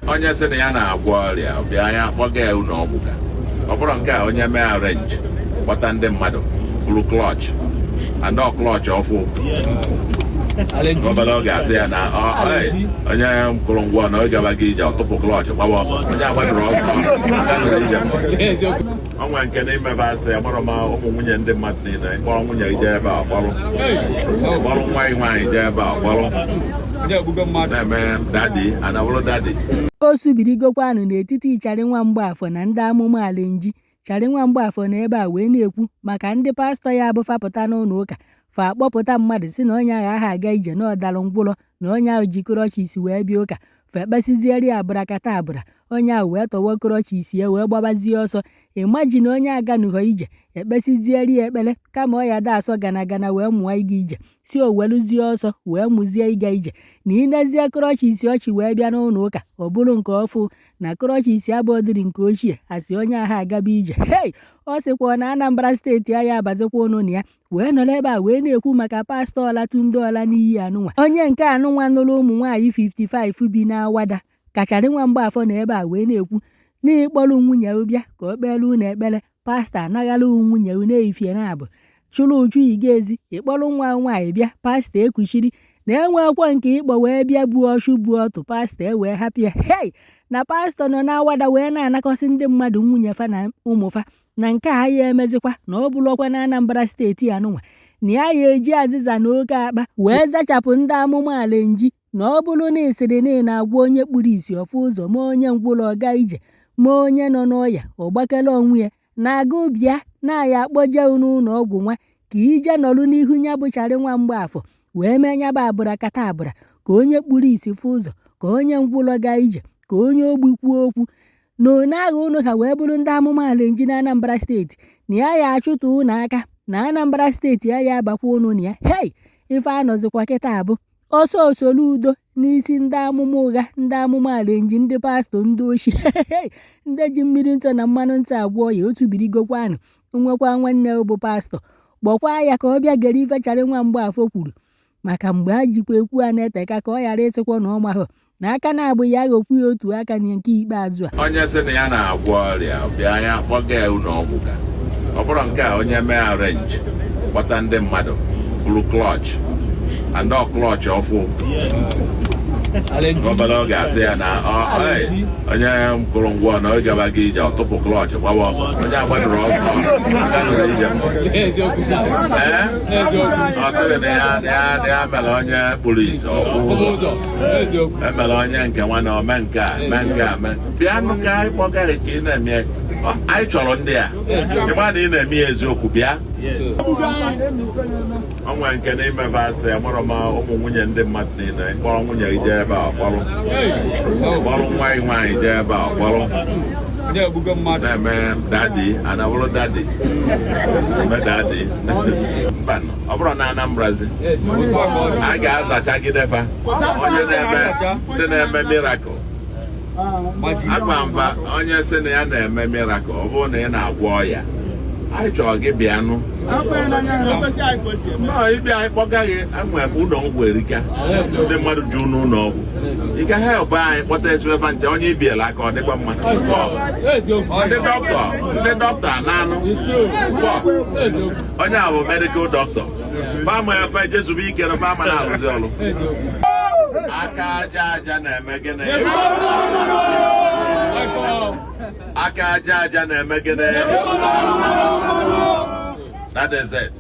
Onye sị na ya na-agwọ ọrịa, bịa, ya kpọga ya ụlọ ọgwụ, ka ọ bụrụ nke a onye mee arrange, kpọta ndị mmadụ buru crutch and ọ crutch ọfụ. Obere oge, asị ya na onye kwụrụ ngwọ na oge gaba ije, ọtụpụ crutch, gbaba ọsọ. Onye agbadoro ọsọ aganụrụ ije. Onwe nke n'ime ebe asị ya mara ma ụmụ nwunye ndị mmadụ niile, kpọrọ nwunye gị jee ebe a, kpọrọ kpọrọ nwa gị nwaanyị jee ebe a, kpọrọ na-eme daddy anabụrụ daddy. O subirigokwanụ n'etiti Charị nwa Mgbafọ na ndị amụma Alenji. Charị nwa Mgbafọ na ebe a wee na-ekwu maka ndị pastọ ya bụ fapụta n'ụlọ ụka, fa akpọpụta mmadụ, si na onye ahụ aha aga ije, na ọdalụ ngwụrọ, na onye ahụ ji crutches wee bịa ụka. Fa ekpesizieri ya abụrakata abụra, onye ahụ wee tọwa crutches ya wee gbabazie ọsọ. Imagine, onye aganụghọ ije, ekpesizieri ya ekpere, kama ọ ya da asọ gana gana wee mụọ ịga ije, si o weluzie ọsọ wee mụzie ịga ije. Na inezie crutches ọchị wee bịa n'ụlọ ụka, ọ bụrụ nke ọfụ na crutches abụọ dịrị nke ochie, asị onye ahụ agaba ije. Hei, ọ sịkwa na Anambra Steeti aya abazikwa ụnụ na ya wee nọrọ ebe a wee na-ekwu maka pastọ Ọlatunde Ọlaniyi anụnwa, onye nke anụnwa nụrụ ụmụ nwaanyị 55 bi n'Awada. Kacharị nwa Mgbafọ na ebe a wee na-ekwu n'ịkpọrọ nwunye bịa ka o kpere unu ekpere, pastọ anaghala nwunye na-efie na abụ chụrụ uchu iga ezi. Ịkpọrọ nwa nwaanyị bịa, pastọ ekuchiri na enwekwa nke ịkpọ wee bịa buo ọchụ buo ọtụ, pastọ e wee hapụ ya. Hei, na pastọ nọ n'Awada wee na-anakọsị ndị mmadụ nwunye fa na ụmụ fa, na nke a ya emezikwa na ọ bụrụkwa na Anambra Steeti anụnwa, na ya ya eji azịza na oke akpa wee zachapụ ndị amụma Alenji. Na ọ bụrụ na ị sịrị na ị na-agwa onye kpuru ìsì ọfụ ụzọ, ma onye ngwụrọ ọga ije, ma onye nọ n'ọya ọ gbakere onwe ya na-aga, bịa na ya akpọje n'ụlọ ọgwụ nwa ka ije nọrụ n'ihu ya bụ Charị nwa Mgbafọ wee mee nya bụ abụra kata abụra, ka onye kpuru ìsì fụ ụzọ, ka onye ngwụrọ gaa ije, ka onye ogbi kwuo okwu, na one agha unu ha wee bụrụ ndị amụma Alenji na Anambra Steeti, na ya ya achụtụ unu aka na Anambra Steeti, ya ya abakwa unu na ya. Hei, ife anọzikwa kịta abụ ọsọ osoro udo n'isi ndị amụma ụgha, ndị amụma Alenji, ndị pastọ, ndị oshi, ndị ji mmiri nsọ na mmanụ nsọ agwọ ya. Otu birigokwanụ, nwekwa nwanne bụ pastọ, kpọkwa ya ka ọ bịa gere ife Charị nwa Mgbafọ kwuru, maka mgbe a jikwa ekwu a na-eteka, ka ọ ghara ịsịkwa na ọ mahụ na aka na-abụ ya aghọkwu ya otu aka na nke ikpeazụ a. Onye sị na ya na-agwọ ọrịa, bịa, ya kpọga ya ụlọ ọgwụ, ka ọ bụrụ nke a onye mee arrange, kpọta ndị mmadụ buru crutch and ọ crutch ọfụ. Obere oge, asị ya na onye kwụrụ ngwọ na oge gaba ije, ọtụpụ crutch, gbaba ọsọ. Onye agbadoro ọsọ aganụrụ ije. Ee, ọ sịrị na ya na ya na ya mere onye kpuru isi ọfụ ụzọ, emere onye nke nwa na ome nke a mee nke a mee. Bịanụ ka anyị kpọga gị ka ị na-eme. Anyị chọrọ ndị a ịma na ị na-eme ya eziokwu. Bịa, onwe nke n'ime ebe asị ya mara ma ụmụ nwunye ndị mmadụ niile, kpọrọ nwunye gị jee ebe a, kpọrọ kpọrọ nwa gị nwaanyị jee ebe a, kpọrọ na-eme daddy anabụrụ daddy eme daddy. Mbanụ, ọ bụrụ na Anambrazi a ga-azachagide fa, onye na-eme, ndị na-eme miracle, agwa mba, onye sị na ya na-eme miracle, ọ bụrụ na ị na-agwọ ọya, anyị chọrọ gị bịanụ nọọ ịbịa, anyị kpọga gị. Enwere m ụlọ ọgwụ erika, ndị mmadụ ju n'ụlọ ọgwụ. Ị ga help anyị kpọta esibefa nche onye ibiela aka, ọ dịkwa mma. Ndị dọkịta, ndị dọkịta na-anụ onye a bụ medical doctor, fama efe jezube ike na fama na-arụzi ọrụ. Aka aja aja na-eme gịnị? Aka aja aja na-eme gịnị? That is it.